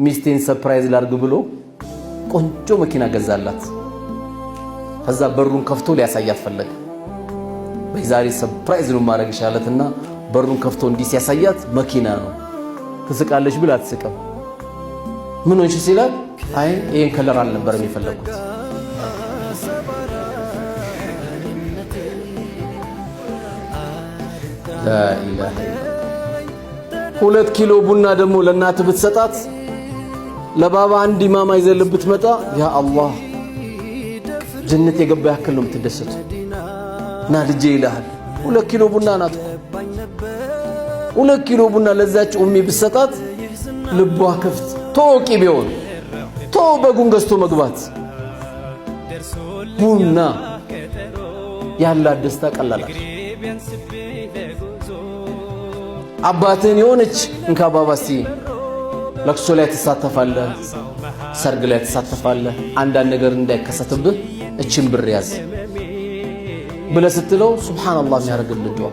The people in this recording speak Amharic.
ሚስቴን surprise ላርግ ብሎ ቆንጆ መኪና ገዛላት። ከዛ በሩን ከፍቶ ሊያሳያት ፈለገ። በዛሬ surprise ነው ማድረግሽ አላትና በሩን ከፍቶ እንዲህ ሲያሳያት መኪና ነው። ትስቃለች ብል አትስቅም። ምን ሆንሽ ሲላት አይ ይሄን color አልነበረም የፈለኩት። لا إله 2 ኪሎ ቡና ደግሞ ለእናት ብትሰጣት፣ ለባባ አንድ ኢማማ ይዘህ ብትመጣ፣ ያ አላህ፣ ጀነት የገባ ያክል ነው የምትደሰቱ። እና ልጄ ይልሃል። 2 ኪሎ ቡና ናት እኮ። 2 ኪሎ ቡና ለዛች ኡሚ ብትሰጣት ልቧ ክፍት ቶቂ ቢሆን ቶ በጉን ገዝቶ መግባት፣ ቡና ያላት ደስታ ቀላላት። አባትን የሆነች እንካ ባባ እስቲ ለቅሶ ላይ ትሳተፋለህ፣ ሰርግ ላይ ትሳተፋለህ። አንዳንድ ነገር እንዳይከሰትብህ እችን ብር ያዝ ብለህ ስትለው ሱብሃንአላህ የሚያደርግልህ ዱዓ።